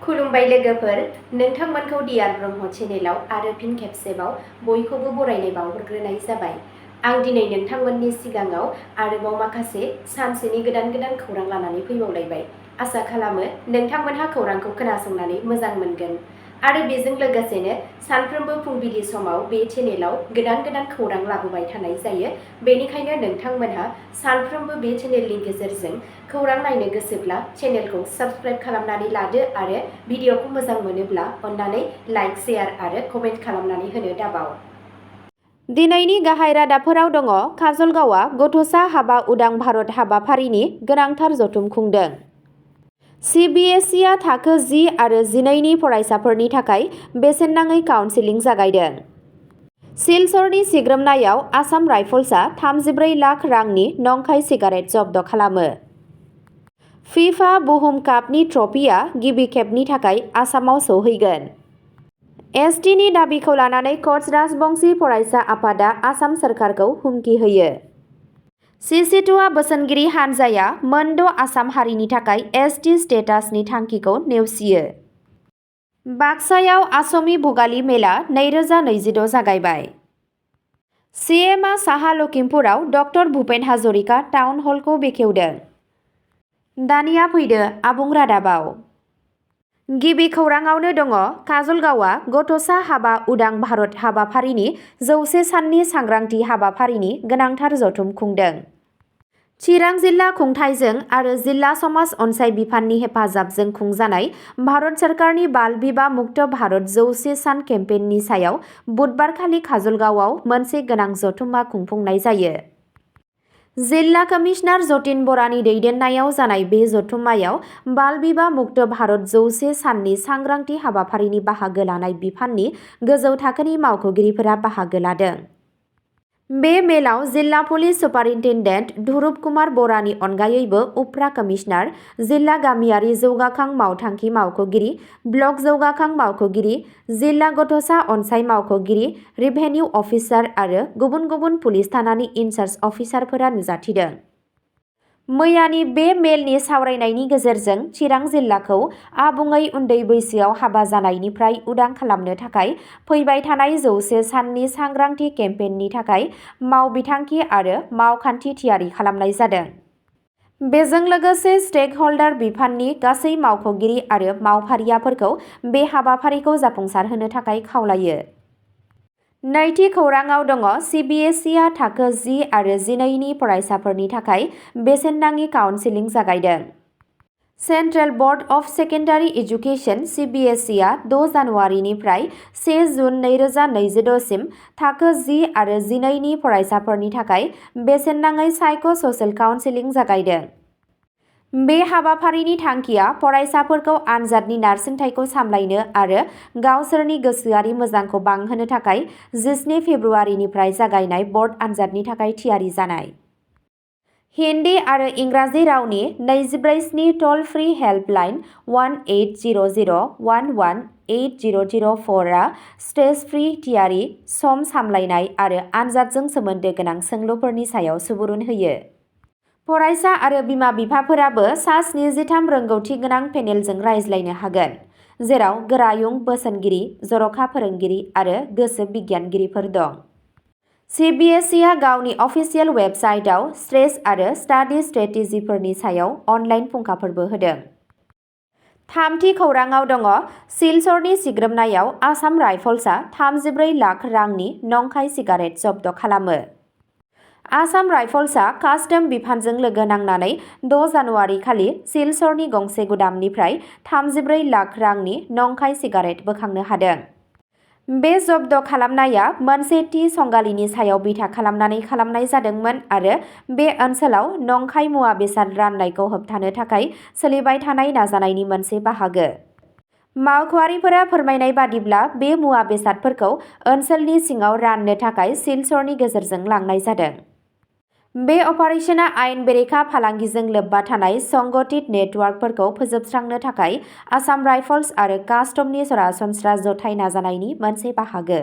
खुलुमबाय लोगोफोर, नोंथांमोनखौ डियार ब्रह्म चेनेलाव आरो फिन खेबसेबाव बयखौबो बरायनाय बावहरग्रोनाय जाबाय। आं दिनै नोंथांमोननि सिगाङाव आरोबाव माखासे सानसेनि गोदान खौरां लानानै फैबावलायबाय। आसा खालामो नोंथांमोनहा खौरांखौ खोनासंनानै मोजां मोनगोन आरो बेजों लोगोसेनो सानफ्रोमबो फुंबिलि समाव बे चेनेलाव गोदान खौरां लाबोबाय थानाय जायो। बेनिखायनो नोंथांमोनहा सानफ्रोमबो बे चेनेलनि गेजेरजों खौरां नायनो गोसोब्ला चेनेलखौ साबस्क्राइब खालामनानै लादो आरो भिडिअखौ मोजां मोनोब्ला अन्नानै लाइक, शेयार आरो कमेन्ट खालामनानै होनो दाबाव। दिनैनि गाहाय रादाबफोराव दङ। काजलगावआ गथ'सा हाबा उदां भारत हाबाफारिनि गोनांथार जथुम खुंदों। CBSEआ थाखो 10 आरो 12नि फरायसाफोरनि थाखाय बेसेन नाङै काउन्सेलिं जागायदों। सिलचरनि सिग्रोमनायाव आसाम राइफल्सआ 34 लाख रांनि नंखाय सिगारेट जब्द खालामो। फिफा बुहुम कापनि ट्रफिआ गिबि खेबनि थाखाय आसामाव सौहैगोन। एसटिनि दाबिखौ लानानै कच राजबंशी फरायसा आफादआ आसाम सोरखारखौ हुमखि होयो। CC2आ बोसोनगिरि हान्जाया मोन 6 आसाम हारिनि थाखाय एसटि स्टेटासनि थांखिखौ नेवसियो। बाक्सायाव असमि भगाली मेला 2026 जागायबाय। CMआ साहा लखिमपुराव डक्टर भुपेन हाजरिका टाउन हलखौ बेखेवदों। दानिया फैदो आबुं रादाबाव। गिबि खौराङावनो दङ। काजलगावआ गथ'सा हाबा उदां भारत हाबाफारिनि 100 साननि सांग्रांथि हाबाफारिनि गोनांथार जथुम खुंदों। चिरां जिल्ला खुंथायजों आरो जिल्ला समाज अनसाय बिफाननि हेफाजाबजों खुंजानाय भारत सोरखारनि बाल बिबाह मुक्त भारत 100 सान केम्पेइननि सायाव बुधबारखालि काजलगावआव मोनसे गोनां जथुम्मा खुंफुंनाय जायो। जिल्ला कमिसनार जतिन बरानि दैदेननायाव जानाय बे जथुम्मायाव बाल बिबाह मुक्त भारत 100 साननि सांग्रांथि हाबाफारिनि बाहागो लानाय बिफाननि गोजौ थाखोनि मावख'गिरिफोरा बाहागो लादों। बे मेलाव जिल्ला पुलिस सुपारिन्टेन्डेन्ट ध्रुब कुमार बरानि अनगायैबो उफ्रा कमिसनार, जिल्ला गामियारि जौगाखां मावथांखि मावख'गिरि, ब्लक जौगाखां मावख'गिरि, जिल्ला गथ'सा अनसाय मावख'गिरि, रिभेनिउ अफिसार आरो गुबुन पुलिस थानानि इनचार्ज अफिसारफोरा नुजाथिदों। मैयानि बे मेलनि सावरायनायनि गेजेरजों चिरां जिल्लाखौ आबुङै उन्दै बैसोआव हाबा जानायनिफ्राय उदां खालामनो थाखाय फैबाय थानाय 100 साननि सांग्रांथि केम्पेइननि थाखाय मावबिथांखि आरो मावखान्थि थियारि खालामनाय जादों। बेजों लोगोसे स्टेक हल्डार बिफाननि गासै मावख'गिरि आरो मावफारियाफोरखौ बे हाबाफारिखौ जाफुंसारहोनो थाखाय खावलायो। नैथि खौराङाव दङ। CBSEआ थाखो 10 आरो 12नि फरायसाफोरनि थाखाय बेसेन नाङि काउन्सेलिं जागायदों। Central board of secondary education CBSEआ 6 जानुवारिनिफ्राय 1 जुन 2026 सिम थाखो 10 आरो 12नि फरायसाफोरनि थाखाय बेसेन नाङै साइक' स'सियेल काउन्सेलिं जागायदों। बे हाबाफारिनि थांखिया फरायसाफोरखौ आनजादनि नारसिनथायखौ सामलायनो आरो गावसोरनि गोसोआरि मोजांखौ बांहोनो थाखाय 17 फेब्रुआरिनिफ्राय जागायनाय बर्ड आनजादनि थाखाय थियारि जानाय। हिन्दी आरो इंराजि रावनि 24/7 टल फ्री हेल्पलाइन 1800118004 आ स्ट्रेस फ्री थियारि, सम सामलायनाय आरो आनजादजों सोमोन्दो गोनां सोंलुफोरनि सायाव सुबुरुन होयो। फरायसा आरो बिमा-बिफाफोराबो सा 73 रोंगौथि गोनां पेनेलजों रायज्लायनो हागोन, जेराव गोरायुं बोसोनगिरि, जर'खा फोरोंगिरि आरो गोसो बिगियानगिरिफोर दं। CBSEआ गावनि अफिसियेल वेबसाइटआव स्ट्रेस आरो स्टाडि स्ट्रेटेजिफोरनि सायाव अनलाइन फुंखाफोरबो होदों। थामथि खौराङाव दङ। सिलचरनि सिग्रोमनायाव आसाम राइफल्सआ 34 लाख रांनि नंखाय सिगारेट जब्द खालामो। आसाम राइफल्सआ कास्टम बिफानजों लोगो नांनानै 6 जानुवारि खालि सिलचरनि गंसे गुदामनिफ्राय 34 लाख रांनि नंखाय सिगारेट बोखांनो हादों। बे जब्द खालामनाया मोनसे थि संगालिनि सायाव बिथा खालामनानै खालामनाय जादोंमोन आरो बे ओनसोलाव नंखाय मुवा बेसाद राननायखौ होबथानो थाखाय सोलिबाय थानाय नाजानायनि मोनसे बाहागो। मावख'आरिफोरा फोरमायनाय बादिब्ला बे मुवा बेसादफोरखौ ओनसोलनि सिङाव राननो थाखाय सिलचरनि गेजेरजों लांनाय जादों। बे अपारेशना आयेन बेरेखा फालांगिजों लोब्बा थानाय संगठित नेटवर्कफोरखौ फोजोबस्रांनो थाखाय आसाम राइफल्स आरो कास्टमनि सरासनस्रा जथाय नाजानायनि मोनसे बाहागो।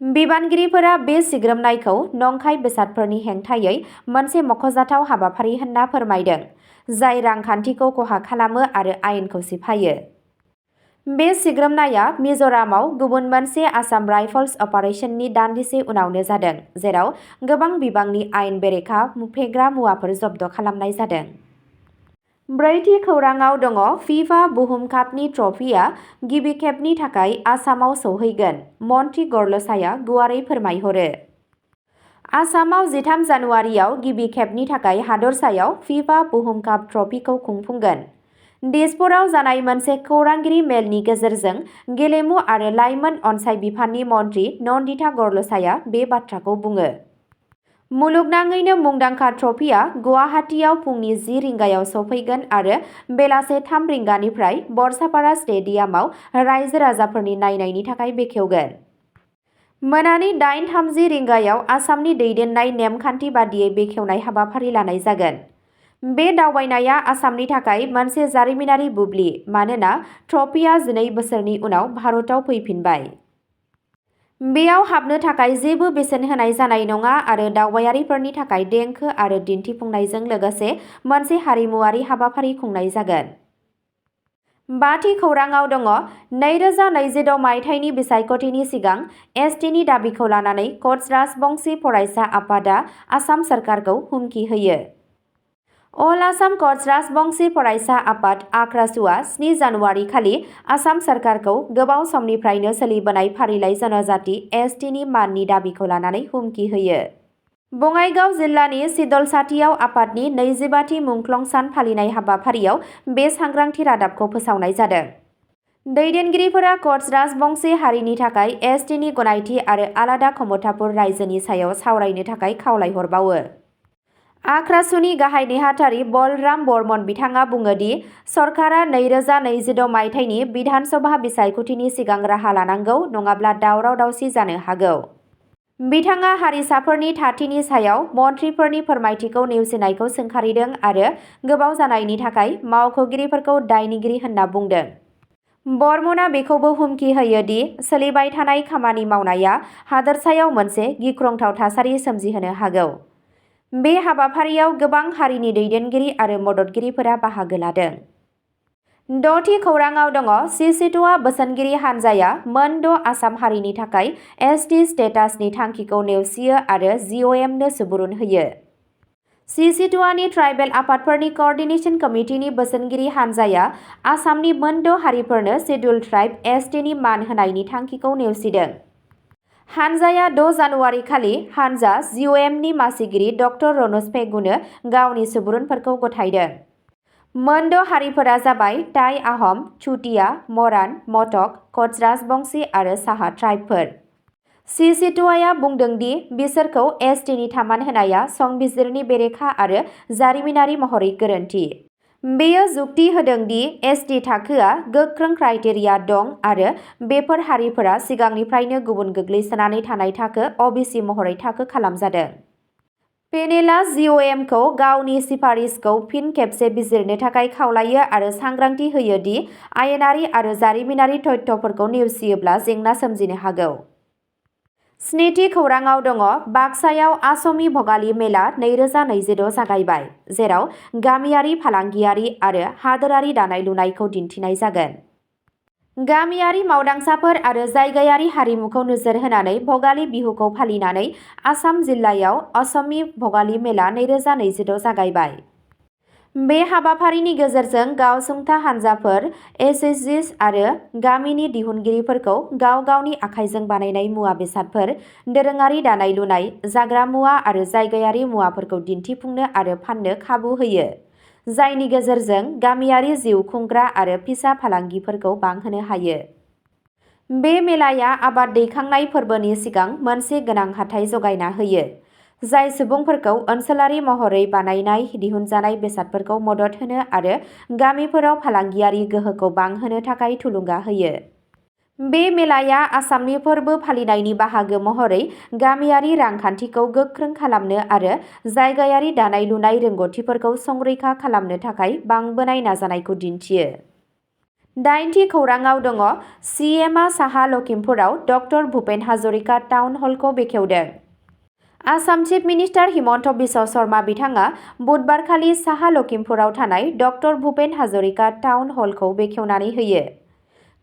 बिबानगिरिफोरा बे सिग्रोमनायखौ नंखाय बेसादफोरनि हेंथायै मोनसे मख'जाथाव हाबाफारि होनना फोरमायदों, जाय रांखान्थिखौ खहा खालामो आरो आयेनखौ सिफायो। बे सिग्रोमनाया मिज'रामाव गुबुन मोनसे आसाम राइफल्स अपारेशननि दान्दिसे उनावनो जादों, जेराव गोबां बिबांनि आयेन बेरेखा फेग्रा मुवाफोर जब्द खालामनाय जादों। ब्रैथि खौराङाव दङ फिफा बुहुम कापनि ट्रफिआ गिबि खेबनि थाखाय आसामाव सौहैगोन, मन्थ्रि गरलसाया गुवारै फोरमायहरो। आसामाव 13 जानुवारियाव गिबि खेबनि थाखाय हादरसायाव फिफा बुहुम काप ट्रफिखौ खुंफुंगोन। दिसपुराव जानाय मोनसे खौरांगिरि मेलनि गेजेरजों गेलेमु आरो लाइमोन अनसाय बिफाननि मन्थ्रि नन्दिता गरलसाया बे बाथ्राखौ बुङो। मुलुगनाङैनो मुंदांखा ट्रफिआ गुवाहाटीआव फुंनि 10 रिंगायाव सौफैगोन आरो बेलासे 3 रिंगानिफ्राय बरसापारा स्टेडियामाव रायजो-राजाफोरनि नायनायनि थाखाय बेखेवगोन। मोनानि 8:30 रिंगायाव आसामनि दैदेननाय नेमखान्थि बादियै बेखेवनाय हाबाफारि लानाय जागोन। बे दावबायनाया आसामनि थाखाय मोनसे जारिमिनारि बुब्लि मानोना ट्रफिआ 12 बोसोरनि उनाव भारताव फैफिनबाय। बेयाव हाबनो थाखाय जेबो बेसेन होनाय जानाय नङा आरो दावबायारिफोरनि थाखाय देंखो आरो दिन्थिफुंनायजों लोगोसे मोनसे हारिमुआरि हाबाफारि खुंनाय जागोन। बाथि खौराङाव दङ 2026 मायथाइनि बिसायख'थिनि सिगां एसटिनि दाबिखौ लानानै कच राजबंशी फरायसा आफादआ आसाम सरकारखौ हुमखि होयो। अल आसाम कच राजबंशी फरायसा आफाद आक्रासुआ 7 जानुवारि खालि आसाम सरकारखौ गोबाव समनिफ्रायनो सोलिबोनाय फारिलाइ जनजाति एसटिनि माननि दाबिखौ लानानै हुमखि होयो। बङाइगाव जिल्लानि सिदलसाथियाव आफादनि 25थि मुंख्लं सान फालिनाय हाबाफारियाव बे सांग्रांथि रादाबखौ फोसावनाय जादों। दैदेनगिरिफोरा कच राजबंशी हारिनि थाखाय एसटिनि गनायथि आरो आलादा क्षमताफोर रायजोनि सायाव सावरायनो थाखाय खावलायहरबावो। आक्रासुनि गाहाय नेहाथारि बलराम बर्मन बिथाङा बुङो दि सरकारा 2026 मायथाइनि बिधान सभा बिसायख'थिनि सिगां राहा लानांगौ नङाब्ला दावराव-दावसि जानो हागौ। बिथाङा हारिसाफोरनि थाथिनि सायाव मन्थ्रिफोरनि फोरमायथिखौ नेवसिनायखौ सोंखारिदों आरो गोबाव जानायनि थाखाय मावख'गिरिफोरखौ दायनिगिरि होनना बुंदों। बर्मनआ बेखौबो हुमखि होयो दि सोलिबाय थानाय खामानि मावनाया हादोरसायाव मोनसे गिख्रंथाव थासारि सोमजिहोनो हागौ। बे हाबाफारियाव गोबां हारिनि दैदेनगिरि आरो मददगिरिफोरा बाहागो लादों। 6थि खौराङाव दङ सिसिटुआ बोसोनगिरि हानजाया मोन 6 आसाम हारिनि थाखाय एसटि स्टेटासनि थांखिखौ नेवसियो आरो जिअएमनो सुबुरुन होयो। सिसिटुआनि ट्राइबेल आफादफोरनि क'अर्डिनेशन कमिटिनि बोसोनगिरि हानजाया आसामनि मोन 6 हारिफोरनो सिडुल ट्राइब एसटिनि मान होनायनि थांखिखौ नेवसिदों। हानजाया 6 जानुवारि खालि हानजा जिअएमनि मासिगिरि डक्टर रनज पेगुनो गावनि सुबुरुनफोरखौ गथायदों। मोन 6 हारिफोरा जाबाय टाइ आहम, चुटिया, मरान, मटक, कच राजबंशी आरो साहा ट्राइबफोर। सिसिटुआया बुंदों दि बिसोरखौ एसटिनि थामान होनाया संबिजिरनि बेरेखा आरो जारिमिनारि महरै गोरोन्थि। बेयो जुक्ति होदों दि एसटि थाखोआ गोख्रों क्राइटेरिया दं आरो बेफोर हारिफोरा सिगांनिफ्रायनो गुबुन गोग्लैसोनानै थानाय थाखो अबिसि महरै थाखो खालामजादों। पेनेलआ जिअएमखौ गावनि सिफारिसखौ फिन खेबसे बिजिरनो थाखाय खावलायो आरो सांग्रांथि होयो दि आयेनारि आरो जारिमिनारि तथ्यफोरखौ नेवसियोब्ला जेंना सोमजिनो हागौ। 7थि खौराङाव दङ बाक्सायाव आसामि भगाली मेला 2026 जागायबाय, जेराव गामियारि फालांगियारि आरो हादोरारि दानाय-लुनायखौ दिन्थिनाय जागोन। गामियारि मावदांसाफोर आरो जायगायारि हारिमुखौ नोजोर होनानै भगाली बिहुखौ फालिनानै आसाम जिल्लायाव असमी भगाली मेला 2026 जागायबाय। बे हाबाफारिनि गेजेरजों गावसुंथा हानजाफोर, एसएचजिस आरो गामिनि दिहुनगिरिफोरखौ गाव-गावनि आखाइजों बानायनाय मुवा-बेसादफोर, दोरोङारि दानाय-लुनाय, जाग्रा मुवा आरो जायगायारि मुवाफोरखौ दिन्थिफुंनो आरो फाननो खाबु होयो, जायनि गेजेरजों गामियारि जिउ खुंग्रा आरो फिसा फालांगिफोरखौ बांहोनो हायो। बे मेलाया आबाद दैखांनाय फोरबोनि सिगां मोनसे गोनां हाथाइ जगायना होयो, जाय सुबुंफोरखौ ओनसोलारि महरै बानायनाय दिहुनजानाय बेसादफोरखौ मदद होनो आरो गामिफोराव फालांगियारि गोहोखौ बांहोनो थाखाय थुलुंगा होयो। बे मेलाया आसामनि फोरबो फालिनायनि बाहागो महरै गामियारि रांखान्थिखौ गोख्रों खालामनो आरो जायगायारि दानाय-लुनाय रोंग'थिफोरखौ संरैखा खालामनो थाखाय बांबोनाय नाजानायखौ दिन्थियो। 8थि खौराङाव दङ सिएमआ साहा लखिमपुराव डक्टर भुपेन हाजरिका टाउन हलखौ बेखेवदों। आसाम चिफ मिनिस्टार हिमन्त बिश्व शर्मा बिथाङा बुधबारखालि साहा लखिमपुराव थानाय डक्टर भुपेन हाजरिका टाउन हलखौ बेखेवनानै होयो।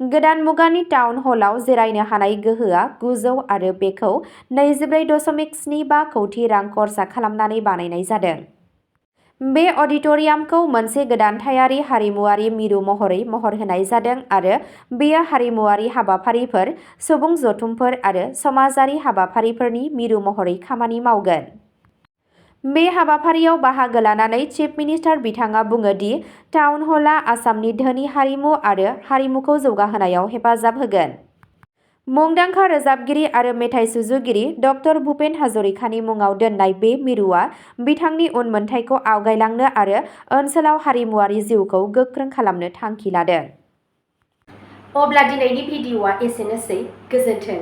गोदान मुगानि टाउन हलाव जिरायनो हानाय गोहोआ 900 आरो बेखौ 24.75 कौटि रां खरसा खालामनानै बानायनाय जादों। बे अडिट'रियामखौ मोनसे गोदानथायारि हारिमुआरि मिरु महरै महर होनाय जादों आरो बेयो हारिमुआरि हाबाफारिफोर, सुबुं जथुमफोर आरो समाजारि हाबाफारिफोरनि मिरु महरै खामानि मावगोन। बे हाबाफारियाव बाहागो लानानै चिफ मिनिस्टार बिथाङा बुङो दि टाउन हलआ आसामनि धोनि हारिमु आरो हारिमुखौ जौगाहोनायाव हेफाजाब होगोन। मुंदांखा रोजाबगिरि आरो मेथाइ सुजुगिरि ड. भुपेन हाजरिकानि मुङाव दोननाय बे मिरुआ बिथांनि उनमोनथाइखौ आवगायलांनो आरो ओनसोलाव हारिमुआरि जिउखौ गोख्रों खालामनो थांखि लादों। अब्ला दिनैनि भिडिअ'आ एसेनोसै। गोजोन्थों।